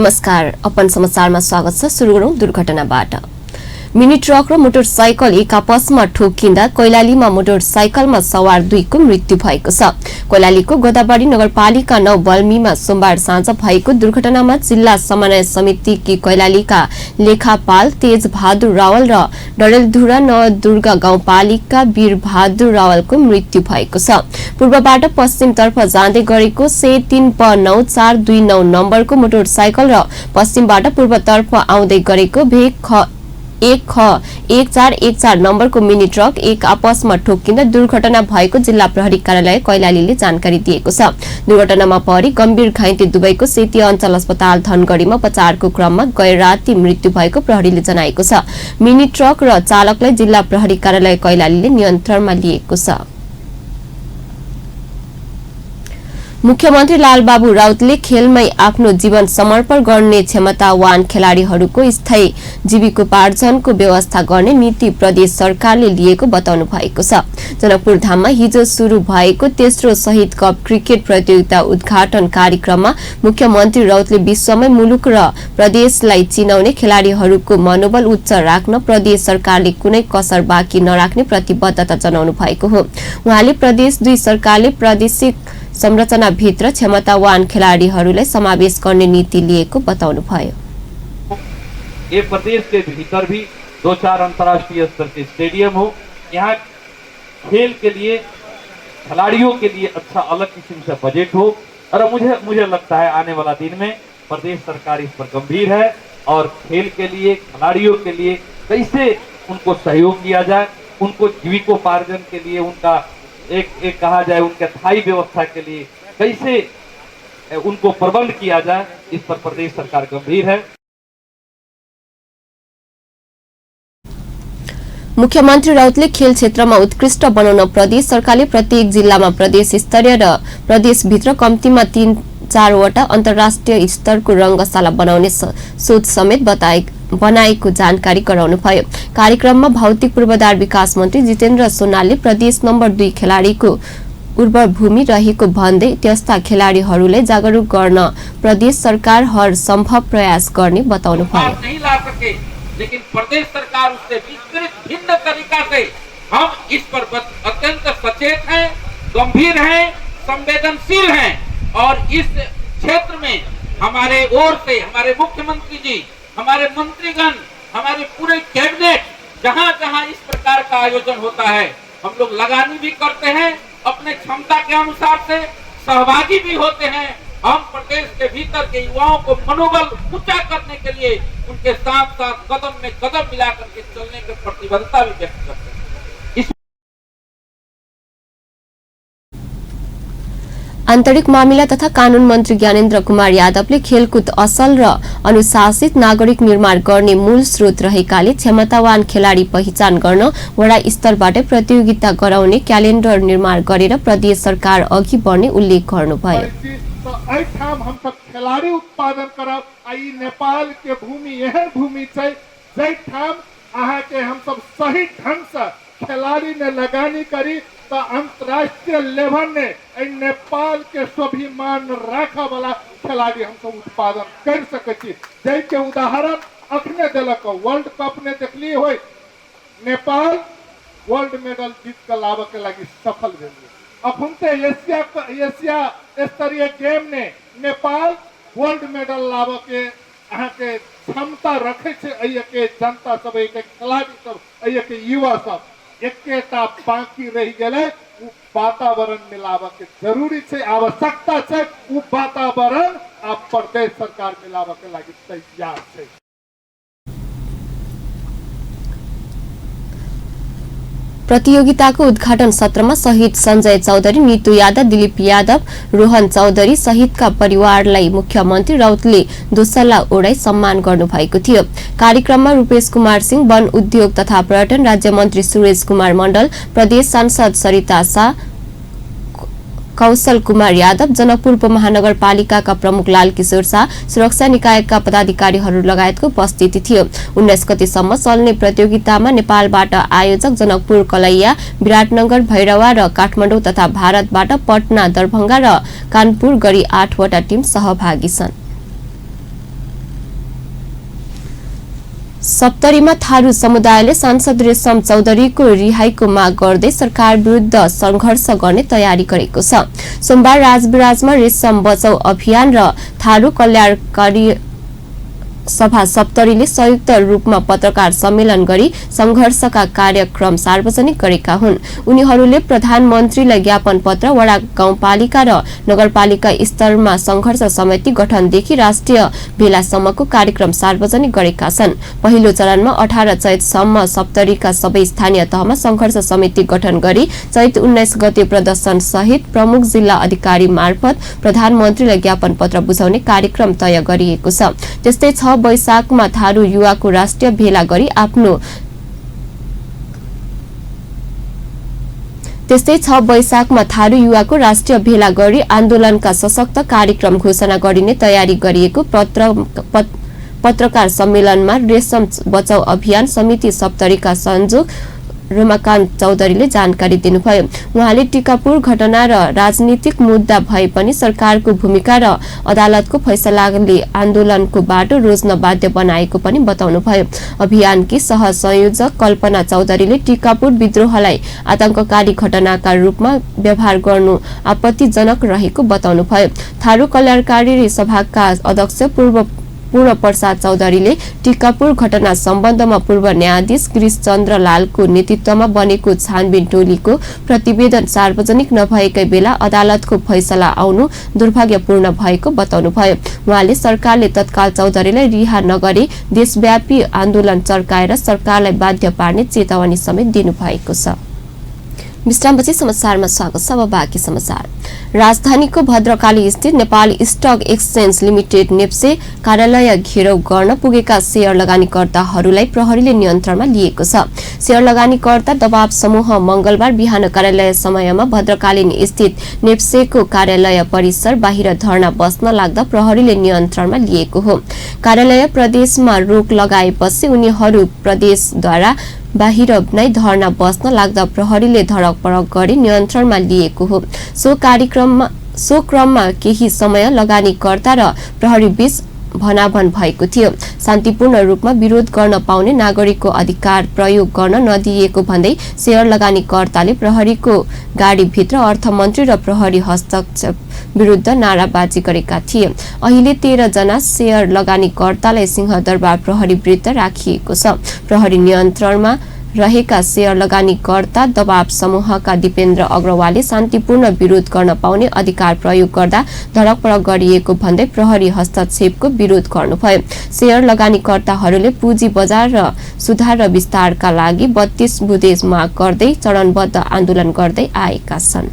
नमस्कार, अपन समाचारमा स्वागत छ। सुरु गरौं दुर्घटनाबाट। मिनी ट्रक र मोटरसाइकल एक आपसमा ठोकिँदा कैलालीमा मोटरसाइकलमा सवार 2 को मृत्यु भएको छ। कैलालीको गोदाबारी नगरपालिका 9 बल्मीमा सोमबार साँझ भएको दुर्घटनामा जिल्ला समन्वय समितिकी कैलालीका लेखापाल तेज बहादुर रावल र डडेलधुरा नवदुर्गा गाउँपालिका वीर बहादुर रावलको मृत्यु भएको छ। पूर्वबाट पश्चिमतर्फ जाँदै गरेको C3 प 9429 नम्बरको मोटरसाइकल र पश्चिमबाट पूर्वतर्फ आउँदै गरेको भेक 1414 नम्बरको मिनी ट्रक एक आपसमा ठोकिँदा दुर्घटना भएको जिल्ला प्रहरी कार्यालय कैलालीले जानकारी दिएको छ। दुर्घटनामा परि गम्भीर घाइते दुवैको सेती अञ्चल अस्पताल धनगढीमा उपचारको क्रममा गए राति मृत्यु भएको प्रहरीले जनाएको छ। मिनी ट्रक र चालकलाई जिल्ला प्रहरी कार्यालय कैलालीले नियन्त्रणमा लिएको छ। मुख्यमन्त्री लालबाबु राउतले खेलमै आफ्नो जीवन समर्पण गर्ने क्षमतावान खेलाडीहरूको स्थायी जीविकोपार्जनको व्यवस्था गर्ने नीति प्रदेश सरकारले लिएको बताउनु भएको छ। जनकपुर धाममा हिजो सुरु भएको तेस्रो शहीद कप क्रिकेट प्रतियोगिता उद्घाटन कार्यक्रममा मुख्यमन्त्री राउतले विश्वमै मुलुक र प्रदेशलाई चिनाउने खेलाडीहरूको मनोबल उच्च राख्न प्रदेश सरकारले कुनै कसर बाँकी नराख्ने प्रतिबद्धता जनाउनु भएको हो। उहाँले प्रदेश 2 सरकारले प्रादेशिक संरचना भित्र क्षमतावान खिलाड़ीहरूलाई समावेश गर्ने नीति लिएको बताउनुभयो। ये प्रदेश के भीतर भी 2-4 अंतर्राष्ट्रीय स्तर के स्टेडियम हो, यहाँ खेल के लिए खिलाड़ियों के लिए अच्छा अलग किस्म से बजट हो। और मुझे लगता है आने वाला दिन में प्रदेश सरकार इस पर गंभीर है और खेल के लिए खिलाड़ियों के लिए कैसे उनको सहयोग किया जाए, उनको जीविकोपार्जन के लिए उनका एक कहा जाए उनके स्थायी व्यवस्था के लिए कैसे उनको प्रबंध किया जाए, इस पर प्रदेश सरकार गंभीर है। मुख्यमन्त्री राउतले खेल क्षेत्रमा उत्कृष्ट बनाउन प्रदेश सरकारले प्रत्येक जिल्लामा प्रदेश स्तरीय र प्रदेशभित्र कम्तीमा 3-4 वटा अन्तर्राष्ट्रिय स्तरको रंगशाला बनाउने सोच समेत बनाएको जानकारी गराउनुभयो। कार्यक्रममा भौतिक पूर्वाधार विकास मन्त्री जितेन्द्र सोनालले प्रदेश नम्बर 2 खेलाडीको उर्वर भूमि रहेको भन्दै त्यस्ता खेलाडीहरूलाई जागरुक गर्न प्रदेश सरकार हर सम्भव प्रयास गर्ने बताउनुभयो। लेकिन प्रदेश सरकार उससे भिन्न तरीका से हम इस पर अत्यंत सचेत हैं, गंभीर हैं, संवेदनशील हैं और इस क्षेत्र में हमारे ओर से हमारे मुख्यमंत्री जी, हमारे मंत्रीगण, हमारे पूरे कैबिनेट जहां जहां इस प्रकार का आयोजन होता है हम लोग लगानी भी करते हैं, अपने क्षमता के अनुसार से सहभागी भी होते हैं। हम प्रदेश के भीतर के युवाओं को मनोबल ऊंचा करने के लिए उनके साथ साथ कदम में कदम मिलाकर के चलने की प्रतिबद्धता भी व्यक्त करते हैं। आन्तरिक मामिला तथा कानून मन्त्री ज्ञानेन्द्र कुमार यादवले खेलकुद असल र अनुशासित नागरिक निर्माण गर्ने मूल स्रोत रहेकाले क्षमतावान खेलाडी पहिचान गर्न वडा स्तरबाट प्रतियोगिता गराउने क्यालेन्डर निर्माण गरेर प्रदेश सरकार अघि बढ्ने उल्लेख गर्नुभयो। हम सब खिलाड़ी उत्पादन करब। आई नेपाल के भूमि यह भूमि छै जै ठाम अहाँ के हम सब सही ढंग से खिलाड़ी ने लगानी करी तो अंतर्राष्ट्रीय लेवल ने नेपाल के स्वाभिमान राखा वाला खिलाड़ी हम सब उत्पादन कर सके छी। जै के उदाहरण अखने दिलक वर्ल्ड कप ने देखली हो, नेपाल वर्ल्ड मेडल जीत के लाबे के लगी सफल भेल। अखुनते एशिया स्तरीय गेम ने नेपाल वर्ल्ड मेडल लाबे के अहाँ के क्षमता रखे छे। अइए के जनता सब, के खिलाड़ी सब, अइए के युवा सब एकेटा बाकी रह गए वातावरण मिलावे के जरूरी छे, आवश्यकता छे। उ वातावरण आप प्रदेश सरकार मिलावे के लागि तैयार छे। प्रतियोगिताको उद्घाटन सत्रमा शहीद संजय चौधरी, नीतू यादव, दिलीप यादव, रोहन चौधरी सहितका परिवारलाई मुख्यमन्त्री राउतले दोसल्ला ओढाई सम्मान गर्नुभएको थियो। कार्यक्रममा रूपेश कुमार सिंह, वन उद्योग तथा पर्यटन राज्य मन्त्री सुरेश कुमार मण्डल, प्रदेश सांसद सरिता शाह, कौशल कुमार यादव, जनकपुर उपमहानगरपालिकाका प्रमुख लाल किशोर शाह, सुरक्षा निकायका पदाधिकारीहरू लगायतको उपस्थिति थियो। 19 गतेसम्म चल्ने प्रतियोगितामा नेपालबाट आयोजक जनकपुर, कलैया, विराटनगर, भैरवा र काठमाडौँ तथा भारतबाट पटना, दरभंगा र कानपुर गरी 8 वटा टिम सहभागी छन्। सप्तरीमा थारू समुदायले सांसद रेशम चौधरीको रिहाईको माग गर्दै सरकार विरुद्ध संघर्ष गर्ने तयारी गरेको छ। सोमबार राजविराजमा रेशम बचाउ अभियान र थारू कल्याणकारी सभा सप्तरीले संयुक्त रूपमा पत्रकार सम्मेलन गरी संघर्षका कार्यक्रम सार्वजनिक गरेका हुन्। उनीहरूले प्रधानमन्त्रीलाई ज्ञापन पत्र, वडा गाउँपालिका र नगरपालिका स्तरमा संघर्ष समिति गठनदेखि राष्ट्रिय भेलासम्मको कार्यक्रम सार्वजनिक गरेका छन्। पहिलो चरणमा 18 चैतसम्म सप्तरीका सबै स्थानीय तहमा संघर्ष समिति गठन गरी चैत 19 गते प्रदर्शन सहित प्रमुख जिल्ला अधिकारी मार्फत प्रधानमन्त्रीलाई ज्ञापन पत्र बुझाउने कार्यक्रम तय गरिएको छ। त्यस्तै 6 वैशाखमा थारू युवाको राष्ट्रिय भेला गरी आफ्नो आन्दोलनका सशक्त कार्यक्रम घोषणा गरिने तयारी गरिएको पत्रकार सम्मेलनमा रेशम बचाउ अभियान समिति सप्तरीका संयोजक रमाकान्त चौधरीले जानकारी दिनुभयो। उहाँले टीकापुर घटना र राजनीतिक मुद्दा भए पनि सरकारको भूमिका र अदालतको फैसलाले आन्दोलनको बाटो रोज्न बाध्य बनाएको पनि बताउनुभयो। अभियानकी सहसंयोजक कल्पना चौधरीले टीकापुर विद्रोहलाई आतंककारी घटनाका रूपमा व्यवहार गर्नु आपत्तिजनक रहेको बताउनुभयो। थारू कल्याणकारी सभाका अध्यक्ष पूर्ण प्रसाद चौधरीले टीकापुर घटना सम्बन्धमा पूर्व न्यायाधीश गिरिशचन्द्र लालको नेतृत्वमा बनेको छानबिन टोलीको प्रतिवेदन सार्वजनिक नभएकै बेला अदालतको फैसला आउनु दुर्भाग्यपूर्ण भएको बताउनुभयो। उहाँले सरकारले तत्काल चौधरीलाई रिहा नगरी देशव्यापी आन्दोलन चर्काएर सरकारलाई बाध्य पार्ने चेतावनी समेत दिनुभएको छ। विश्रामपछि समाचारमा स्वागत छ। अब बाँकी समाचार। राजधानीको भद्रकाली स्थित Nepal stock exchange limited Nepse कार्यालय घेराउ गर्न पुगेका शेयर लगानीकर्ताहरूलाई प्रहरीले नियन्त्रणमा लिएको छ। शेयर लगानीकर्ता दबाव समूह मंगलबार बिहान कार्यालय समयमा भद्रकालीन स्थित नेप्सेको कार्यालय परिसर बाहिर धरना बस्न लाग्दा प्रहरीले नियन्त्रणमा लिएको हो। कार्यालय प्रदेशमा रोक लगाएपछि उनीहरू प्रदेशद्वारा बाहिर नै धरना बस्न लाग्दा प्रहरीले धडक पडक गरी नियन्त्रणमा लिएको हो। सो क्रममा केही समय लगानीकर्ता र प्रहरी बीच भनाभन भएको थियो। शान्तिपूर्ण रूपमा विरोध गर्न पाउने नागरिकको अधिकार प्रयोग गर्न नदिएको भन्दै शेयर लगानीकर्ताले प्रहरीको गाडीभित्र अर्थमन्त्री र प्रहरी हस्तक्षेप विरुद्ध नाराबाजी गरेका थिए। अहिले 13 जना शेयर लगानीकर्तालाई सिंहदरबार प्रहरी विरुद्ध राखिएको छ। प्रहरी नियन्त्रणमा रहेका शेयर लगानीकर्ता दबाव समूहका दिपेन्द्र अग्रवालले शान्तिपूर्ण विरोध गर्न पाउने अधिकार प्रयोग गर्दा धडक पडक गरिएको भन्दै प्रहरी हस्तक्षेपको विरोध गर्नुभयो। शेयर लगानीकर्ताहरूले पुँजी बजार र सुधार र विस्तारका लागि 32 बुँदे माग गर्दै चरणबद्ध आन्दोलन गर्दै आएका छन्।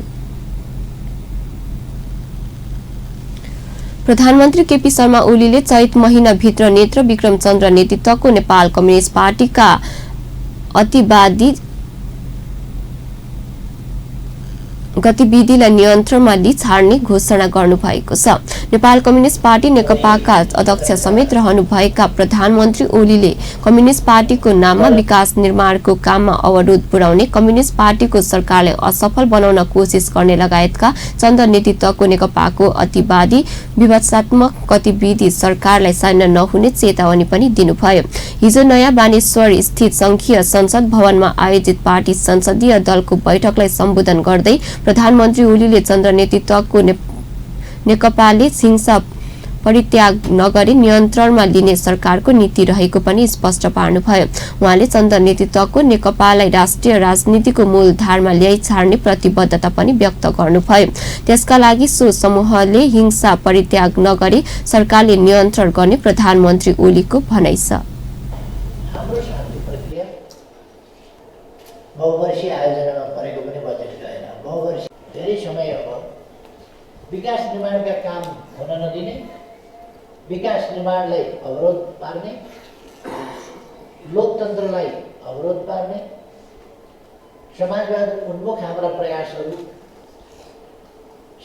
प्रधानमन्त्री केपी शर्मा ओलीले चैत महिनाभित्र नेत्र विक्रमचन्द्र नेतृत्वको नेपाल कम्युनिस्ट पार्टीका अतिवादी गतिविधिलाई नियन्त्रणमा लिई छाड्ने घोषणा गर्नुभएको छ। नेपाल कम्युनिस्ट पार्टी नेकपाका अध्यक्ष समेत रहनुभएका प्रधानमन्त्री ओलीले कम्युनिस्ट पार्टीको नाममा विकास निर्माणको काममा अवरोध पुर्याउने, कम्युनिस्ट पार्टीको सरकारलाई असफल बनाउन कोसिस गर्ने लगायतका चन्द नेतृत्वको नेकपाको अतिवादी विवादात्मक गतिविधि सरकारलाई सह्य नहुने चेतावनी पनि दिनुभयो। हिजो नयाँ बानेश्वर स्थित संघीय संसद भवनमा आयोजित पार्टी संसदीय दलको बैठकलाई सम्बोधन गर्दै प्रधानमन्त्री ओलीले चन्द्र नेतृत्वको नेकपाले हिंसा परित्याग नगरी नियन्त्रणमा लिने सरकारको नीति रहेको पनि स्पष्ट पार्नुभयो। उहाँले चन्द्र नेतृत्वको नेकपालाई राष्ट्रिय राजनीतिको मूलधारमा ल्याइ छाड्ने प्रतिबद्धता पनि व्यक्त गर्नुभयो। त्यसका लागि सो समूहले हिंसा परित्याग नगरी सरकारले नियन्त्रण गर्ने प्रधानमन्त्री ओलीको भनाइ छ। हाम्रो शान्ति प्रक्रिया बहुवर्षीय आयोजनामा परेको पनि बजेट गएन। बहुवर्षीय धेरै समय अब विकास निर्माणका काम हुन नदिने, विकास निर्माणलाई अवरोध पार्ने, लोकतन्त्रलाई अवरोध पार्ने, समाजवाद उन्मुख हाम्रा प्रयासहरू,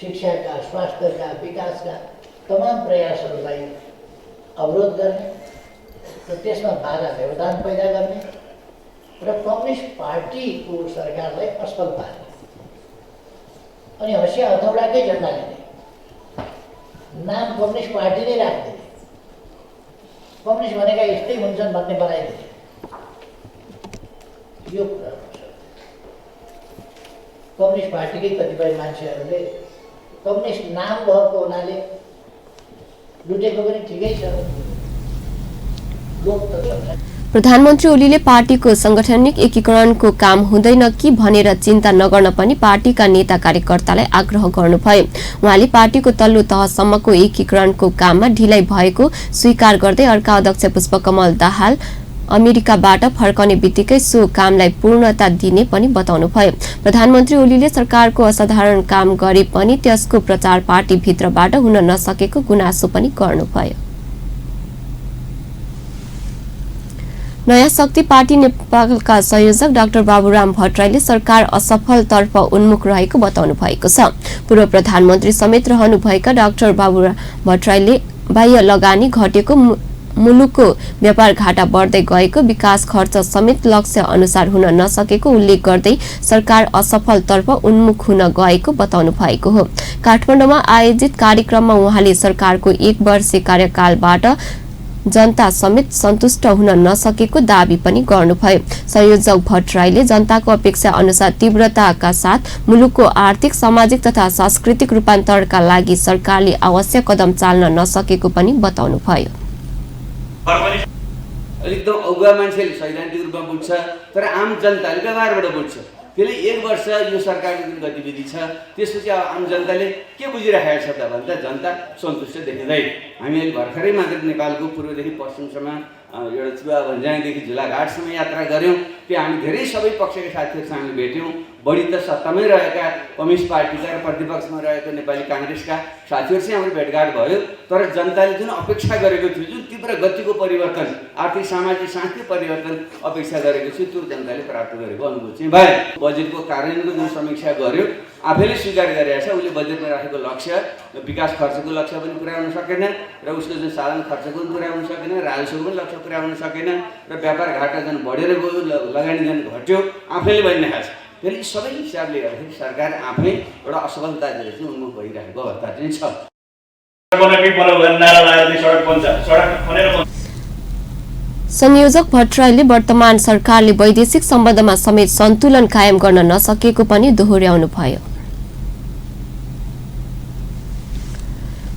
शिक्षाका, स्वास्थ्यका, विकासका तमाम प्रयासहरूलाई अवरोध गर्ने र त्यसमा बाधा व्यवधान पैदा गर्ने र कम्युनिस्ट पार्टीको सरकारलाई असफल पार्ने अनि हँसिया हथौडाकै झन्डा लिने, नाम कम्युनिस्ट पार्टी नै राख्ने कम्युनिस्ट भनेका यस्तै हुन्छन् भन्ने बनाइदिए। यो कुरा कम्युनिस्ट पार्टीकै कतिपय मान्छेहरूले कम्युनिस्ट नाम भएको हुनाले लुटेको पनि ठिकै छ। लोकतन्त्र प्रधानमन्त्री ओलीले पार्टीको संगठनिक एकीकरणको काम हुँदैन कि भनेर चिन्ता नगर्न पनि पार्टीका नेता कार्यकर्तालाई आग्रह गर्नुभयो। उहाँले पार्टीको तल्लो तहसम्मको एकीकरणको काममा ढिलाइ भएको स्वीकार गर्दै अर्का अध्यक्ष पुष्पकमल दाहाल अमेरिकाबाट फर्कने बित्तिकै सो कामलाई पूर्णता दिने पनि बताउनुभयो। प्रधानमन्त्री ओलीले सरकारको असाधारण काम गरे पनि त्यसको प्रचार पार्टीभित्रबाट हुन नसकेको गुनासो पनि गर्नुभयो। नयाँ शक्ति पार्टी नेपालका संयोजक डाक्टर बाबुराम भट्टराईले सरकार असफलतर्फ उन्मुख रहेको बताउनु भएको छ। पूर्व प्रधानमन्त्री समेत रहनुभएका डाक्टर बाबुराम भट्टराईले बाह्य लगानी घटेको, मुलुकको व्यापार घाटा बढ्दै गएको, विकास खर्च समेत लक्ष्य अनुसार हुन नसकेको उल्लेख गर्दै सरकार असफलतर्फ उन्मुख हुन गएको बताउनु भएको हो। काठमाडौँमा आयोजित कार्यक्रममा उहाँले सरकारको 1 वर्षे कार्यकालबाट जनता समेत सन्तुष्ट हुन नसकेको दावी पनि गर्नुभयो। संयोजक भट्टराईले जनताको अपेक्षा अनुसार तीव्रताका साथ मुलुकको आर्थिक, सामाजिक तथा सांस्कृतिक रूपान्तरणका लागि सरकारले आवश्यक कदम चाल्न नसकेको पनि बताउनुभयो। एकदम अगुवा मान्छेले सैद्धान्तिक रूपमा बुझ्छ, तर आम जनताले व्यवहारबाट बुझ्छ। त्यसले 1 वर्ष यो सरकारको जुन गतिविधि छ त्यसपछि अब आम जनताले के बुझिरहेको छ त भन्दा जनता सन्तुष्ट देखिँदैन। हामी अहिले भर्खरै मात्र नेपालको पूर्वदेखि पश्चिमसम्म एउटा चुवा भन्ज्याङदेखि झुलाघाटसम्म यात्रा गऱ्यौँ। त्यो हामी धेरै सबै पक्षका साथीहरूसँग हामीले भेट्यौँ। बढी त सत्तामै रहेका कम्युनिस्ट पार्टीका र प्रतिपक्षमा रहेको नेपाली काङ्ग्रेसका साथीहरूसँग हाम्रो भेटघाट भयो। तर जनताले जुन अपेक्षा गरेको थियो, जुन तीव्र गतिको परिवर्तन, आर्थिक सामाजिक सांस्कृतिक परिवर्तन अपेक्षा गरेको थियो, त्यो जनताले प्राप्त गरेको अनुभूति चाहिँ भएन। बजेटको कार्यान्वयनको जुन समीक्षा गर्यो आफैले स्वीकार गरेको छ, उसले बजेटमा राखेको लक्ष्य विकास खर्चको लक्ष्य पनि पुरा हुन सकेन र उसको जुन साधारण खर्चको पनि पुरा हुन सकेन, राजस्वको पनि लक्ष्य पुरा हुन सकेन र व्यापार घाटा जुन बढेर गयो, लगानी जुन घट्यो, आफैले भनिरहेको छ। त्यसले सबै हिसाबले हेर्दाखेरि सरकार आफै एउटा असफलतातिर चाहिँ उन्मुख भइरहेको अवस्था चाहिँ छ। संयोजक भट्टराईले वर्तमान सरकारले वैदेशिक सम्बन्धमा समेत सन्तुलन कायम गर्न नसकेको पनि दोहोर्याउनु भयो।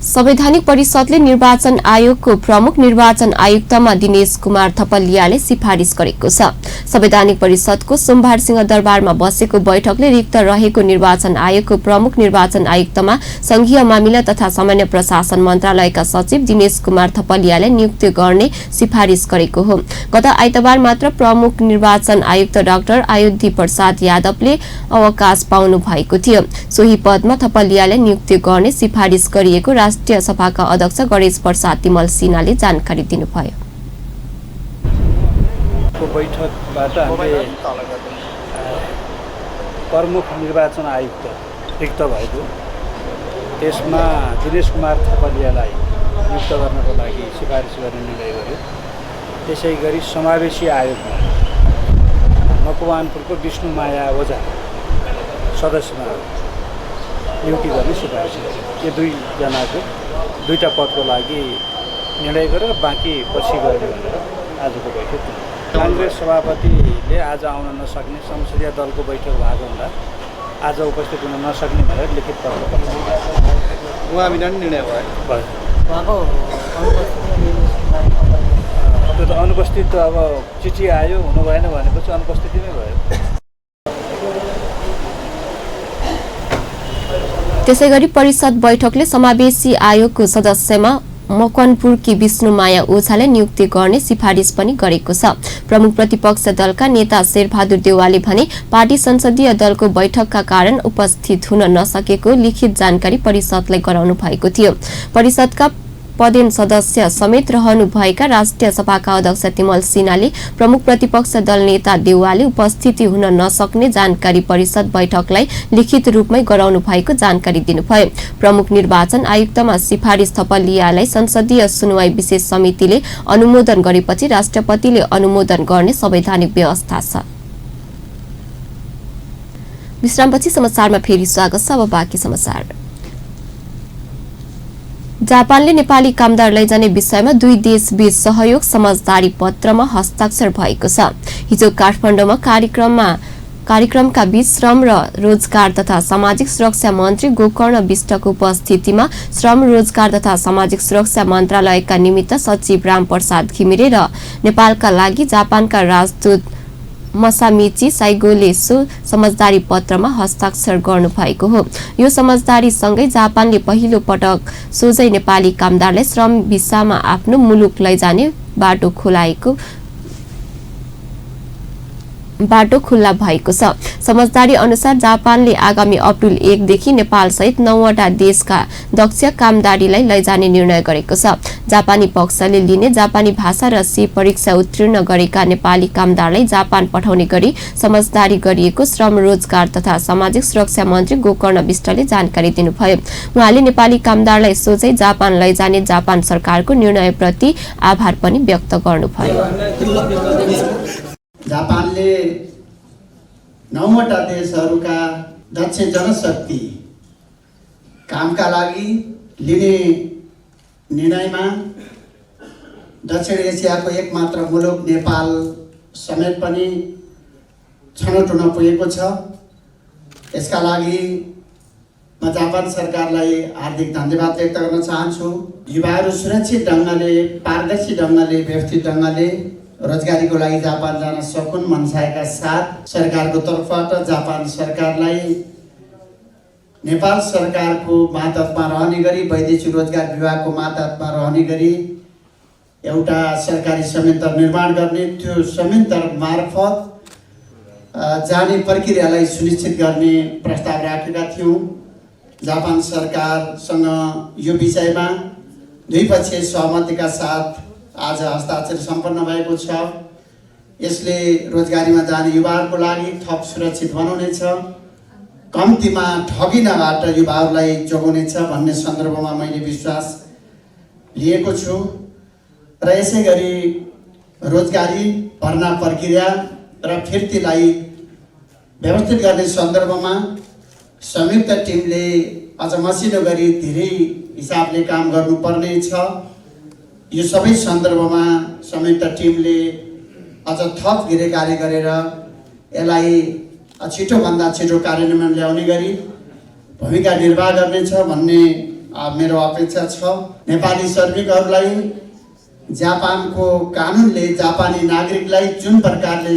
संवैधानिक परिषदले निर्वाचन आयोगको प्रमुख निर्वाचन आयुक्तमा दिनेश कुमार थपलियाले सिफारिस गरेको छ। संवैधानिक परिषदको सोमबार सिंहदरबारमा बसेको बैठकले रिक्त रहेको निर्वाचन आयोगको प्रमुख निर्वाचन आयुक्तमा संघीय मामिला तथा सामान्य प्रशासन मन्त्रालयका सचिव दिनेश कुमार थपलियाले नियुक्ति गर्ने सिफारिस गरेको हो। गत आइतबार मात्र प्रमुख निर्वाचन आयुक्त डाक्टर अयोधी प्रसाद यादवले अवकाश पाउनु भएको थियो। सोही पदमा थपलियाले नियुक्ति गर्ने सिफारिस गरिएको राष्ट्रिय सभाका अध्यक्ष गणेश प्रसाद तिमल सिन्हाले जानकारी दिनुभयो। बैठकबाट हामीले प्रमुख निर्वाचन आयुक्त रिक्त भएको, त्यसमा दिनेश कुमार थपलियालाई नियुक्त गर्नको लागि सिफारिस गर्ने निर्णय गर्यो। त्यसै गरी समावेशी आयोगमा मकवानपुरको विष्णुमाया ओझा सदस्यमा नियुक्ति गर्ने सिफारिस गर्यो। यो 2 जनाको 2टा पदको लागि निर्णय गरेर बाँकी पछि गर्ने भनेर आजको बैठक। काङ्ग्रेस सभापतिले आज आउन नसक्ने, संसदीय दलको बैठक भएको हुँदा आज उपस्थित हुन नसक्ने भनेर लिखित पत्र पठाउनु उहाँ बिना निर्णय भयो। त्यो त अनुपस्थित, अब चिठी आयो हुनु भएन भनेपछि अनुपस्थितिमै भयो। त्यसैगरी परिषद बैठकले समावेशी आयोगको सदस्यमा मकवानपुरकी विष्णुमाया ओझालाई नियुक्ति गर्ने सिफारिस पनि गरेको छ। प्रमुख प्रतिपक्ष दलका नेता शेरबहादुर देउवाले भने पार्टी संसदीय दलको बैठकका कारण उपस्थित हुन नसकेको लिखित जानकारी परिषदलाई गराउनु भएको थियो। परिषदका पदेन सदस्य समेत रहनुभएका राष्ट्रिय सभाका अध्यक्ष तिमल सिन्हाले प्रमुख प्रतिपक्ष दल नेता देउवाले उपस्थिति हुन नसक्ने जानकारी परिषद बैठकलाई लिखित रूपमै गराउनु भएको जानकारी दिनुभयो। प्रमुख निर्वाचन आयुक्तमा सिफारिस थपलियालाई संसदीय सुनवाई विशेष समितिले अनुमोदन गरेपछि राष्ट्रपतिले अनुमोदन गर्ने संवैधानिक व्यवस्था छ। विश्रामपछि समाचारमा फेरि स्वागत छ। अब बाँकी समाचार। जापानले नेपाली कामदार लैजाने विषयमा दुई देशबीच सहयोग समझदारी पत्रमा हस्ताक्षर भएको छ। हिजो काठमाडौँमा कार्यक्रमका बीच श्रम र रोजगार तथा सामाजिक सुरक्षा मन्त्री गोकर्ण विष्टको उपस्थितिमा श्रम रोजगार तथा सामाजिक सुरक्षा मन्त्रालयका निमित्त सचिव रामप्रसाद घिमिरे र नेपालका लागि जापानका राजदूत मसामिची साइगोले सो समझदारी पत्रमा हस्ताक्षर गर्नुभएको हो। यो समझदारी सँगै जापानले पहिलो पटक सोझै नेपाली कामदारलाई श्रम भिसामा आफ्नो मुलुक लैजाने बाटो खुल्ला भएको छ। समझदारी अनुसार जापानले आगामी अप्रिल 1 देखि नेपाल सहित 9वटा देशका दक्ष कामदारीलाई लैजाने निर्णय गरेको छ। जापानी पक्षले लिने जापानी भाषा र सी परीक्षा उत्तीर्ण गरेका नेपाली कामदारलाई जापान पठाउने गरी समझदारी गरिएको श्रम रोजगार तथा सामाजिक सुरक्षा मन्त्री गोकर्ण विष्टले जानकारी दिनुभयो। उहाँले नेपाली कामदारलाई सोझै जापान लैजाने जापान सरकारको निर्णयप्रति आभार पनि व्यक्त गर्नुभयो। जापानले 9वटा देशहरूका दक्ष जनशक्ति कामका लागि लिने निर्णयमा दक्षिण एसियाको एकमात्र मुलुक नेपाल समेत पनि छनौट हुन पुगेको छ। यसका लागि म जापान सरकारलाई हार्दिक धन्यवाद व्यक्त गर्न चाहन्छु। युवाहरू सुरक्षित ढङ्गले, पारदर्शी ढङ्गले, व्यवस्थित ढङ्गले रोजगारीको लागि जापान जान सकुन् मनसायका साथ सरकारको तर्फबाट जापान सरकारलाई नेपाल सरकारको मातहतमा रहने गरी, वैदेशिक रोजगार विभागको मातहतमा रहने गरी एउटा सरकारी संयन्त्र निर्माण गर्ने, त्यो संयन्त्र मार्फत जाने प्रक्रियालाई सुनिश्चित गर्ने प्रस्ताव राखेका थियौँ। जापान सरकारसँग यो विषयमा द्विपक्षीय सहमतिका साथ आज हस्ताक्षर सम्पन्न भएको छ। यसले रोजगारीमा जाने युवाहरूको लागि थप सुरक्षित बनाउनेछ, कम्तीमा ठगिनबाट युवाहरूलाई जोगाउनेछ भन्ने सन्दर्भमा मैले विश्वास लिएको छु। र यसै गरी रोजगारी भर्ना प्रक्रिया र फिर्तीलाई व्यवस्थित गर्ने सन्दर्भमा संयुक्त टिमले अझ मसिनो गरी धेरै हिसाबले काम गर्नुपर्ने छ। यो सबै सन्दर्भमा संयुक्त टिमले अझ थप गृह कार्य गरेर यसलाई छिटोभन्दा छिटो कार्यान्वयन ल्याउने गरी भूमिका निर्वाह गर्नेछ भन्ने मेरो अपेक्षा छ। नेपाली श्रमिकहरूलाई जापानको कानुनले जापानी नागरिकलाई जुन प्रकारले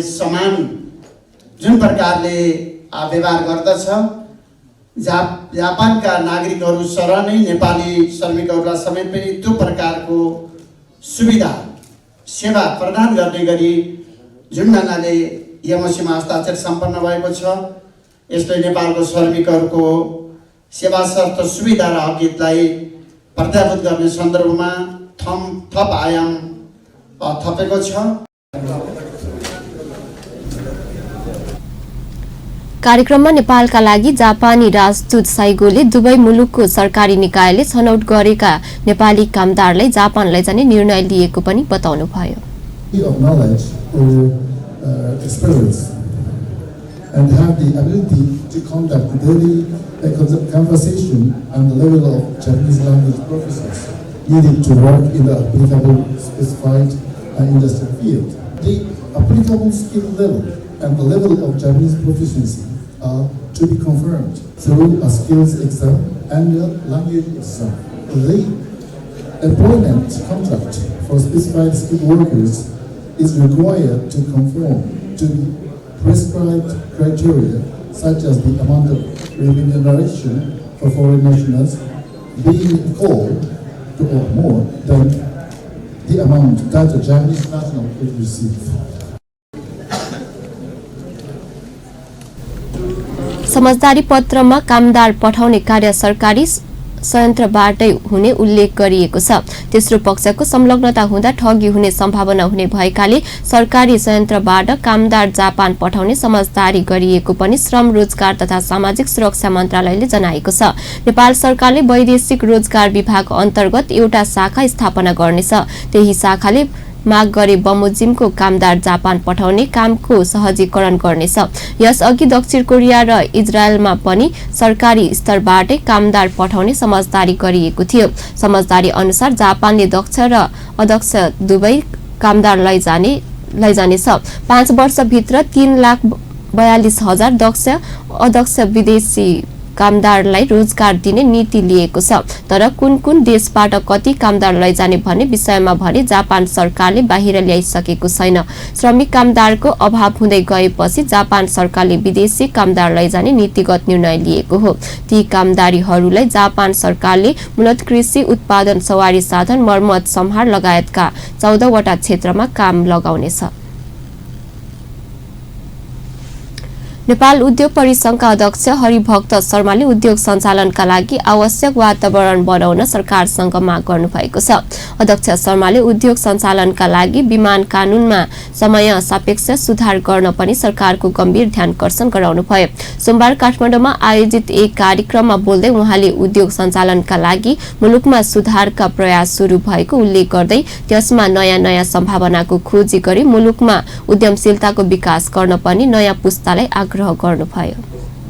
व्यवहार गर्दछ, जापानका नागरिकहरू सरह नै नेपाली श्रमिकहरूलाई समेत पनि त्यो प्रकारको सुविधा सेवा प्रदान गर्ने गरी जुन ढङ्गले एमओसीमा हस्ताक्षर सम्पन्न भएको छ, यसले नेपालको श्रमिकहरूको सेवा शर्त सुविधा र हकहितलाई प्रत्याभूत गर्ने सन्दर्भमा थप आयाम थपेको छ। कार्यक्रममा नेपालका लागि जापानी राजदूत साइगोले दुवै मुलुकको सरकारी निकायले छनौट गरेका नेपाली कामदारलाई जापान लैजाने निर्णय लिएको पनि बताउनुभयो। And have the ability to conduct daily conversation on the level of Japanese language professors needed to work in the applicable specified industrial field. The applicable skill level and the level of Japanese proficiency are to be confirmed through a skills exam and a language exam. The employment contract for specified skilled workers is required to conform to prescribed criteria such as the amount of remuneration for foreign nationals being equal to or more than the amount that a Japanese national would receive. समझदारी पत्रमा कामदार पठाउने कार्य सरकारी संयन्त्रबाटै हुने उल्लेख गरिएको छ। तेस्रो पक्षको संलग्नता हुँदा ठगी हुने सम्भावना हुने भएकाले सरकारी संयन्त्रबाट कामदार जापान पठाउने समझदारी गरिएको पनि श्रम रोजगार तथा सामाजिक सुरक्षा मन्त्रालयले जनाएको छ। नेपाल सरकारले वैदेशिक रोजगार विभाग अन्तर्गत एउटा शाखा स्थापना गर्नेछ। त्यही शाखाले माग गरे बमोजिमको कामदार जापान पठाउने कामको सहजीकरण गर्नेछ। यसअघि दक्षिण कोरिया र इजरायलमा पनि सरकारी स्तरबाटै कामदार पठाउने समझदारी गरिएको थियो। समझदारी अनुसार जापानले दक्ष र अदक्ष दुवै कामदार लैजानेछ। 5 वर्षभित्र 3,42,000 दक्ष अदक्ष विदेशी कामदारलाई रोजगार दिने नीति लिएको छ। तर कुन देशबाट कति कामदार लैजाने भन्ने विषयमा भने जापान सरकारले बाहिर ल्याइसकेको छैन। श्रमिक कामदारको अभाव हुँदै गएपछि जापान सरकारले विदेशी कामदार लैजाने नीतिगत निर्णय लिएको हो। ती कामदारीहरूलाई जापान सरकारले मूलत कृषि उत्पादन, सवारी साधन, मर्मत, सम्हार लगायतका 14 वटा क्षेत्रमा काम लगाउनेछ। नेपाल उद्योग परिसंघका अध्यक्ष हरिभक्त शर्माले उद्योग सञ्चालनका लागि आवश्यक वातावरण बनाउन सरकारसँग माग गर्नुभएको छ। अध्यक्ष शर्माले उद्योग सञ्चालनका लागि विमान कानूनमा समय सापेक्ष सुधार गर्न पनि सरकारको गम्भीर ध्यानकर्षण गराउनुभयो। सोमबार काठमाडौँमा आयोजित एक कार्यक्रममा बोल्दै उहाँले उद्योग सञ्चालनका लागि मुलुकमा सुधारका प्रयास सुरु भएको उल्लेख गर्दै त्यसमा नयाँ सम्भावनाको खोजी गरी मुलुकमा उद्यमशीलताको विकास गर्न पनि नयाँ पुस्तालाई गर्नुभयो।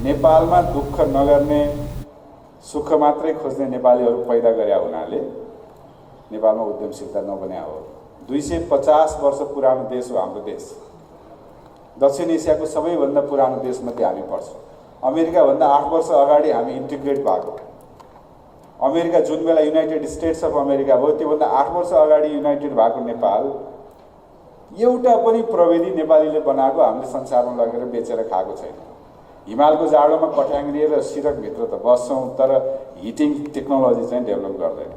नेपालमा दुःख नगर्ने, सुख मात्रै खोज्ने नेपालीहरू पैदा गरे हुनाले नेपालमा उद्यमशीलता नबन्या हो। 250 वर्ष पुरानो देश हो हाम्रो देश। दक्षिण एसियाको सबैभन्दा पुरानो देशमध्ये हामी पर्छौँ। अमेरिकाभन्दा 8 वर्ष अगाडि हामी इन्टिग्रेट भएको। अमेरिका जुन बेला युनाइटेड स्टेट्स अफ अमेरिका भयो त्योभन्दा 8 वर्ष अगाडि युनाइटेड भएको नेपाल एउटा पनि प्रविधि नेपालीले बनाएको हामीले संसारमा लगेर बेचेर खाएको छैन। हिमालको जाडोमा कठ्याङ लिएर सिरकभित्र त बस्छौँ तर हिटिङ टेक्नोलोजी चाहिँ डेभलप गर्दैन।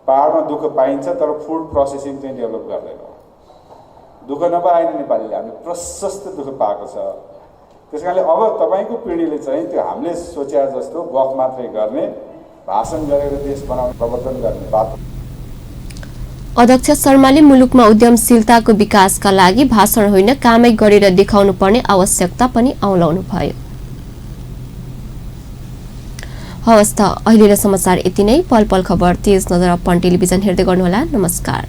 पहाडमा दुःख पाइन्छ तर फुड प्रोसेसिङ चाहिँ डेभलप गर्दैन। दुःख नपाएन नेपालीले, हामीले प्रशस्त दुःख पाएको छ। त्यसकारणले अब तपाईँको पिँढीले चाहिँ त्यो हामीले सोचे जस्तो गफ मात्रै गर्ने, भाषण गरेर देश बनाउने, प्रवर्धन गर्ने बात। अध्यक्ष शर्माले मुलुकमा उद्यमशीलताको विकासका लागि भाषण होइन कामै गरेर देखाउनु पर्ने आवश्यकता पनि औलाउनुभयो। हवस् त अहिलेको समाचार यति नै। पल पल खबर तेज नजर अपन टेलिभिजन हेर्दै गर्नुहोला। नमस्कार।